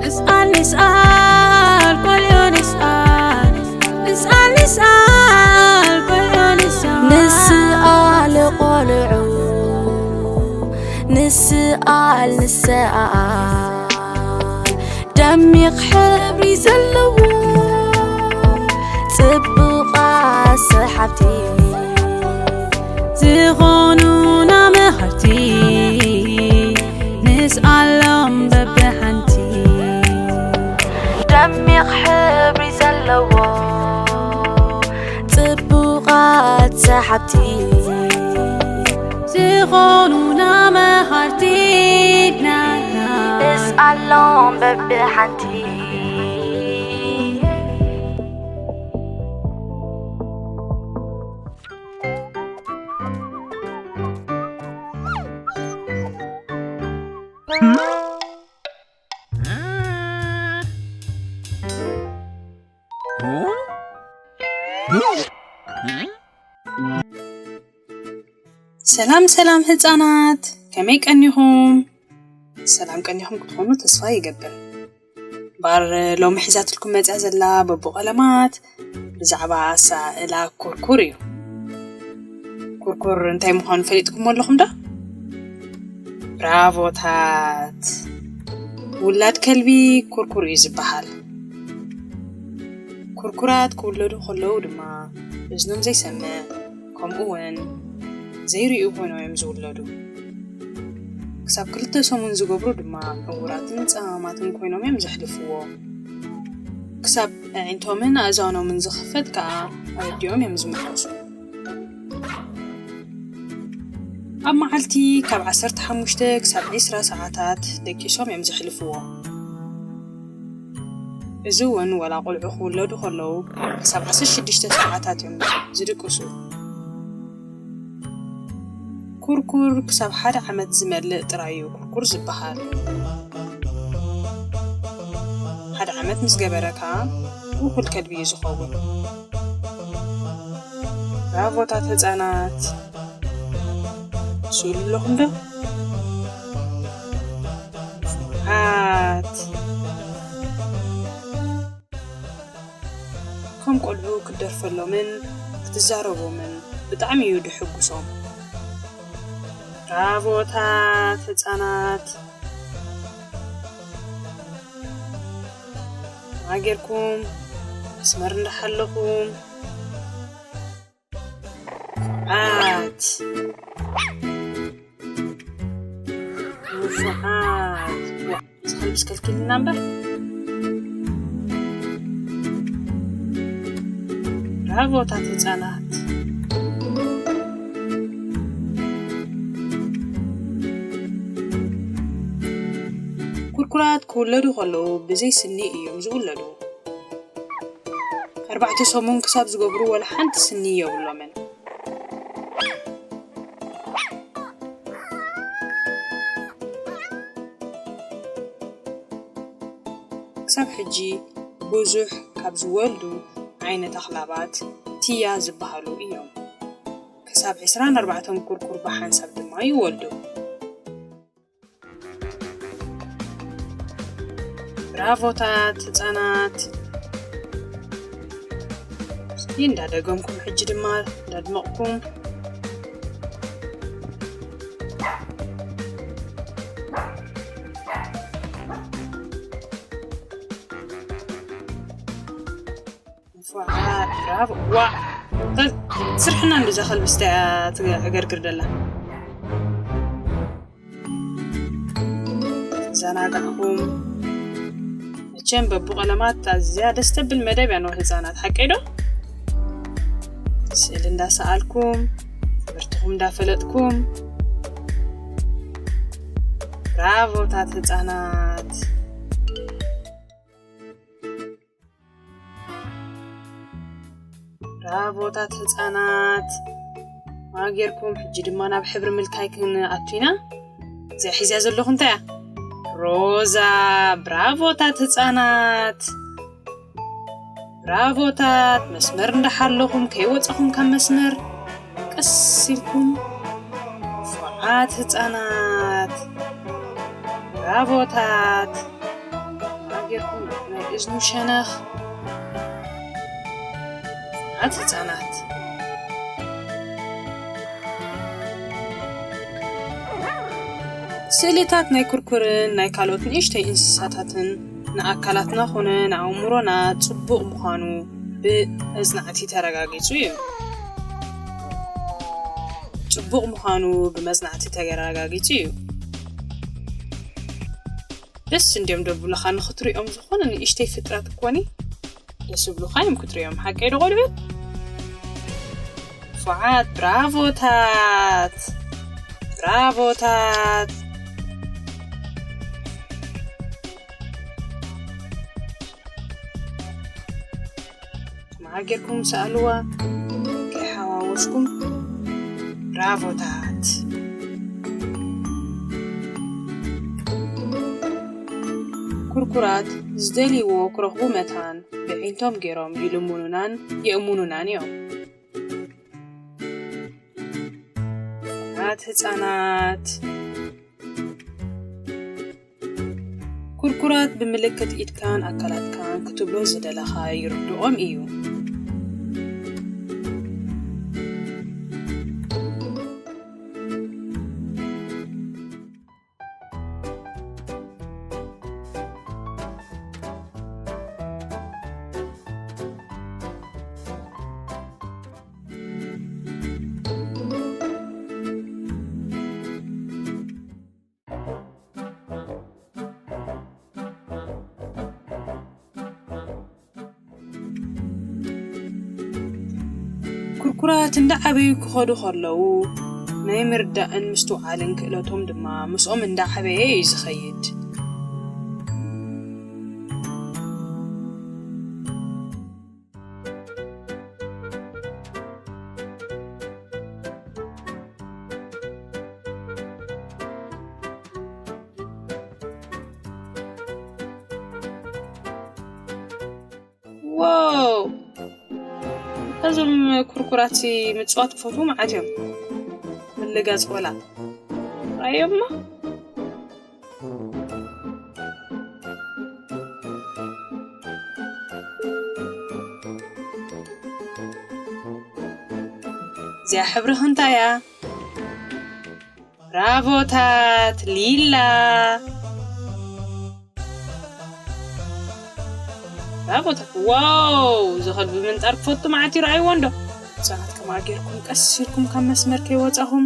ንስኣል ንስኣል ቆልዑ ንስኣል ንስኣል ንስኣል ቆልዑ ንስኣል ንስኣል ቆልዑ ንስኣል ንስኣል ደሚቕ ሕብሪ ዘለዎ ጽቡቓት ሰሓብቲ ዝኾኑና መሃርቲ ንስኣሎም በብሓንቲ ደሚቕ ሕብሪ ዘለዎ ጽቡቓት ሰሓብቲ ዝኾኑና መሃርቲ ናትና ንስኣሎም በብሓንቲ ሰላም ሰላም ህፃናት፣ ከመይ ቀኒኹም? ሰላም ቀኒኹም ክትኾኑ ተስፋ ይገብር። ባር ሎሚ ሒዛትልኩም መፅያ ዘላ በቡ ቀለማት ብዛዕባ ኣሰኣእላ ኩርኩር እዩ። ኩርኩር እንታይ ምዃኑ ፈሊጥኩም ኣለኹም ዶ? ብራቮታት! ውላድ ከልቢ ኩርኩር እዩ ዝበሃል። ኩርኩራት ክውለዱ ከለዉ ድማ እዝኖም ዘይሰምዕ፣ ከምኡ እውን ዘይርእዩ ኮይኖም እዮም ዝውለዱ። ክሳብ ክልተ ሰሙን ዝገብሩ ድማ ዕውራትን ጸማማትን ኮይኖም እዮም ዘሕልፍዎ። ክሳብ ኣዒንቶምን ኣእዛኖምን ዝኽፈት ከኣ ኣረዲኦም እዮም ዝምለሱ። ኣብ መዓልቲ ካብ ዓሰርተ ሓሙሽተ ክሳብ ዕስራ ሰዓታት ደቂሶም እዮም ዘሕልፍዎ። እዚ እውን ዋላ ቆልዑ ክውለዱ ከለዉ ክሳብ ዓሰርተ ሽዱሽተ ሰዓታት እዮም ዝድቅሱ። ኩርኩር ክሳብ ሓደ ዓመት ዝመልእ ጥራይ እዩ ኩርኩር ዝበሃል። ሓደ ዓመት ምስ ገበረ ከኣ ውኩል ከልቢ እዩ ዝኸውን። ብራቮታት ህፃናት! ስእሉ ኣለኹም ዶ? ፍርሓት! ከም ቆልዑ ክትደርፈሎምን ክትዛረቦምን ብጣዕሚ እዩ ድሕጉሶም። ብራቮታት ህፃናት! ከመይ ጌርኩም መስመር እንዳሓለኹም ንፉዓት ንፉዓት። ዋ፣ እዚ ከልብስ ከልኪልና እምበር። ብራቮታት ህፃናት። ኩርኩራት ክውለዱ ከለዉ ብዘይ ስኒ እዮም ዝውለዱ። ኣርባዕተ ሰሙን ክሳብ ዝገብሩ ወላ ሓንቲ ስኒ የብሎምን። ክሳብ ሕጂ ብዙሕ ካብ ዝወልዱ ዓይነት ኣኽላባት ቲያ ዝበሃሉ እዮም። ክሳብ ዕስራን ኣርባዕተን ኩርኩር ብሓንሳብ ድማ ይወልዱ። ብራቮታት ህፃናት። እስኪ እንዳደገምኩም ሕጂ ድማ እንዳድመቕኩም። ንፉዓት፣ ብራቮ። ዋ፣ ተ-፣ ስርሕና እንደዛ ከልብስታ እያ ትገርግር ደላ። ተዘናጋዕኩም። መቸም በቡ ቀለማት ኣዝያ ደስ ተብል መደብ እያ ንህፃናት፣ ሓቀይ ዶ? ስእሊ እንዳሰኣልኩም፣ ትምህርትኹም እንዳፈለጥኩም። ብራቮታት ህፃናት። ብራቮታት ህፃናት። ማጌርኩም ሕጂ ድማ ናብ ሕብሪ ምልካይ ክንኣቱ ኢና። እዚኣ ሒዝያ ዘለኹ እንታይ እያ? ሮዛ። ብራቮታት ህፃናት። ብራቮታት። መስመር እንዳሓለኹም ከይወፃኹም ካብ መስመር ቀስ ኢልኩም። ንፉዓት ህፃናት። ብራቮታት። ማጌርኩም ናይ እዝኑ ሸነኽ። ንፉዓት ህፃናት። ስእልታት ናይ ኩርኩርን ናይ ካልኦት ንእሽተይ እንስሳታትን ንኣካላትና ኾነ ንኣእምሮና ጽቡቕ ምዃኑ ብመጽናዕቲ ተረጋጊጹ እዩ። ጽቡቕ ምዃኑ ብመጽናዕቲ ተረጋጊጹ እዩ። ደስ እንድዮም ደብሉኻ ንኽትሪኦም ዝኾነ ንእሽተይ ፍጥረት እኮኒ ደስ ይብሉኻ እዮም ክትሪኦም። ሓቀይ ዶ ቆልዑት? ንፉዓት። ብራቮታት። ብራቮታት። ከመይ ጌርኩም ሰኣልዋ ከይሓዋወስኩም። ብራቮታት። ኩርኩራት ዝደልይዎ ክረኽቡ መታን ብዒንቶም ገይሮም ይልምኑናን የእምኑናን እዮም። ህፃናት፣ ህፃናት። ኩርኩራት ብምልክት ኢድካን ኣካላትካን ክትብሎ ዝደለኻ ይርድኦም እዩ። ኩርኩራት እንዳዓበዩ ክኸዱ ከለዉ ናይ ምርዳእን ምስትውዓልን ክእለቶም ድማ ምስኦም እንዳዓበየ እዩ ዝኸይድ። ዋው! እዞም ኩርኩራት ምጽዋት ክፈትዉ መዓት እዮም። ምልጋጽ ቆላ። ራእዮማ። እዚኣ ሕብርኽ እንታይ እያ? ብራቮታት ሊላ። ብራቮታት። ዋው! እዚ ከልቢ ምንጣር ክፈቱ መዓት ይረኣይዎ እንዶ። ህፃናት ከማኣ ጌርኩም ቀስ ኢልኩም ካብ መስመር ከይወፃኹም።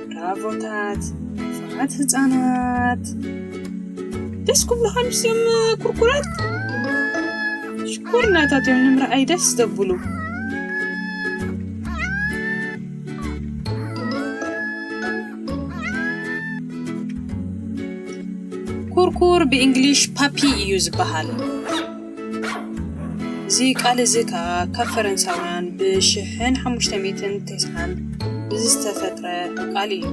ብራቮታት። ንፉዓት ህፃናት። ደስ ክብሉ ሃምስዮም ኩርኩራት። ሽኮርናታት እዮም ንምርኣይ ደስ ዘብሉ። ኩርኩር ብእንግሊሽ ፓፒ እዩ ዝበሃል። እዚ ቃል እዚ ከኣ ካብ ፈረንሳውያን ብሽሕን ሓሙሽተ ሚእትን ተስዓን ዝተፈጥረ ቃል እዩ።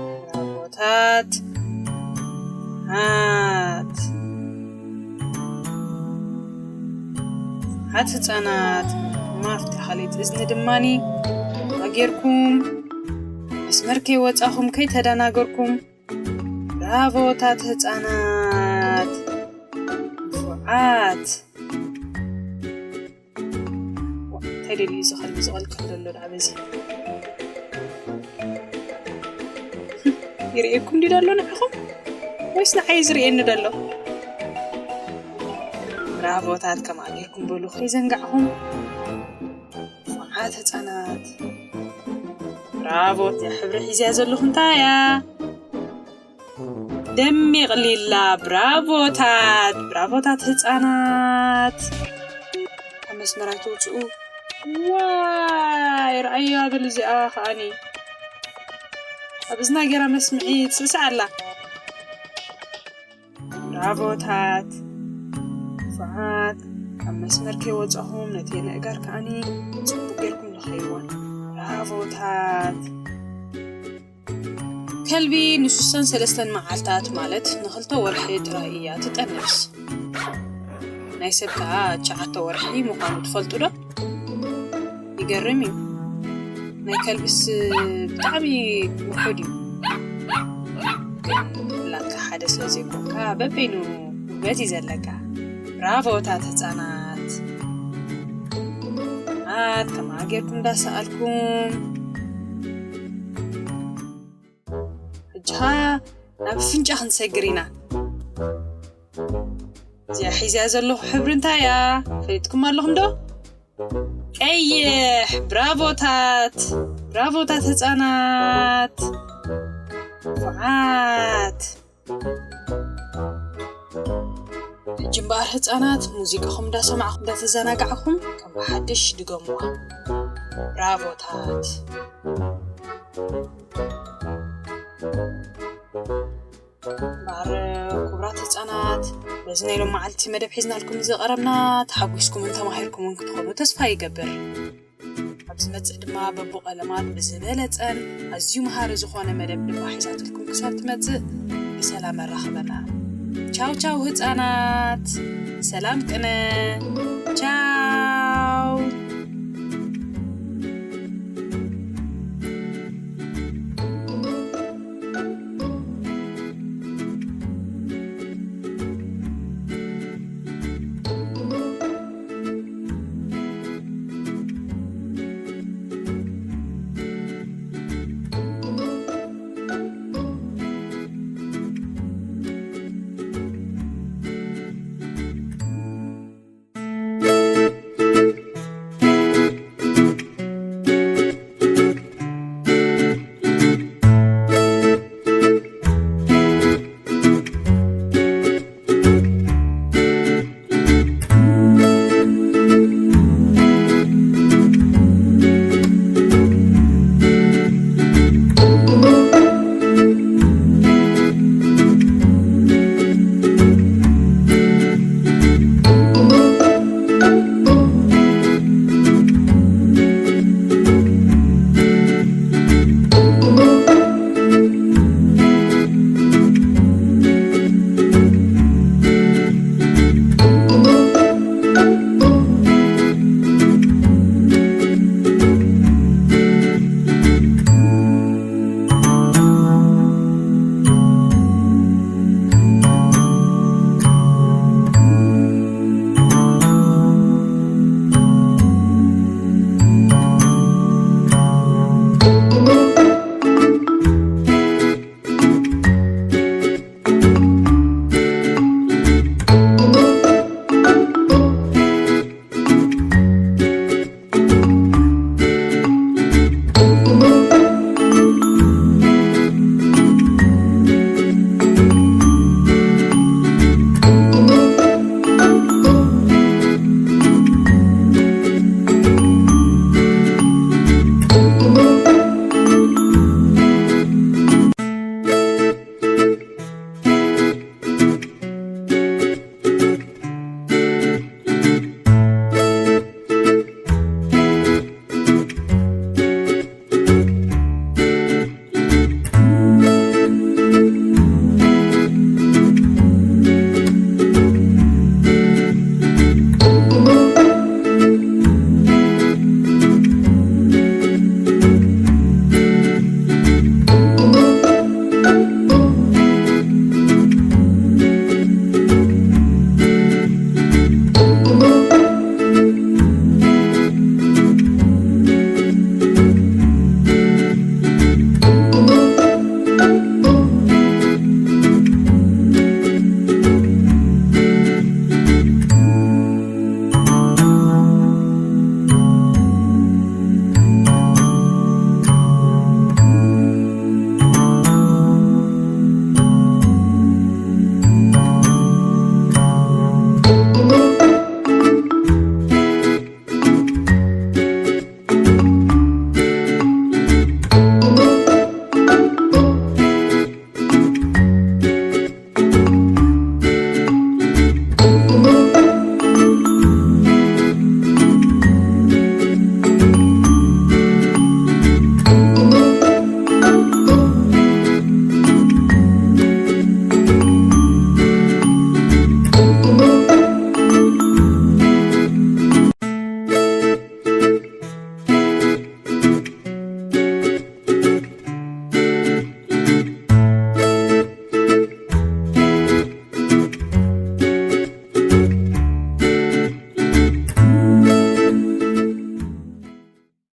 ብራቮታት። ሃት። ሃት ህፃናት። ማፍቲ ኻሊት እዝኒ ድማኒ ኣጌርኩም መስመር ከይወፃኹም ከይተደናገርኩም። ብራቮታት ህፃናት። ንፉዓት። እንታይ ደልዩ እዚ ከልቢ ዝቐልቀል ዘሎ ደኣ በዚ? ይርእየኩም ድዩ ደሎ ንዓኹም? ወይስ ንዓይ ዝርእየኒ ደሎ? ብራቮታት ከማኣ ጌርኩም በሉ ከይዘንጋዕኹም። ንፉዓት ህፃናት። ብራቮ። እዚኣ ሕብሪ ሒዝያ ዘለኹ እንታይ እያ? ደሚቕ ሊላ። ብራቮታት፣ ብራቮታት ህፃናት። ካብ መስመር ኣይትውፅኡ። ዋይ፣ ርኣያ በል እዚኣ ከኣኒ። ኣብ እዝና ጌራ መስምዒ ትስዕስዕ ኣላ። ብራቮታት! ንፉዓት! ካብ መስመር ከይወጻኹም ነቲ የነእጋር ከኣኒ ጽቡቕ ጌርኩም ልኸይዎን። ብራቮታት! ከልቢ ንሱሳን ሰለስተን መዓልታት ማለት ንኽልተ ወርሒ ጥራይ እያ ትጠንስ። ናይ ሰብ ከኣ ትሽዓተ ወርሒ ምዃኑ ትፈልጡ ዶ? ይገርም እዩ። ናይ ከልብስ ብጣዕሚ ውሑድ እዩ። ግን ኩላትካ ሓደ ስለ ዘይኮንካ በበይኑ ውበት እዩ ዘለካ። ብራቮታት ህፃናት! ኣት ከማኣ ጌርኩም እንዳሰኣልኩም ሕጂ ኸኣ ናብ ፍንጫ ክንሰግር ኢና። እዚኣ ሒዝያ ዘለኹ ሕብሪ እንታይ እያ? ፈሊጥኩም ኣለኹም ዶ? ቀይሕ! ብራቮታት! ብራቮታት ህፃናት! ንፉዓት! ሕጂ እምበኣር ህፃናት ሙዚቃኹም እንዳሰማዕኹም እንዳተዘናጋዕኩም ከም ብሓድሽ ድገሙዋ። ብራቮታት! እምበኣር ክቡራት ህፃናት፣ በዚ ናይ ሎም መዓልቲ መደብ ሒዝናልኩም ዝቐረብና ተሓጒስኩምን ተማሂርኩምን ክትኾኑ ተስፋ ይገብር። ኣብ ዝመፅእ ድማ በቡ ቀለማት ብዝበለፀን ኣዝዩ መሃሪ ዝኾነ መደብ ድማ ሒዛትልኩም ክሳብ ትመፅእ ብሰላም ኣራኽበና። ቻው ቻው ህፃናት፣ ሰላም ቅነ። ቻው።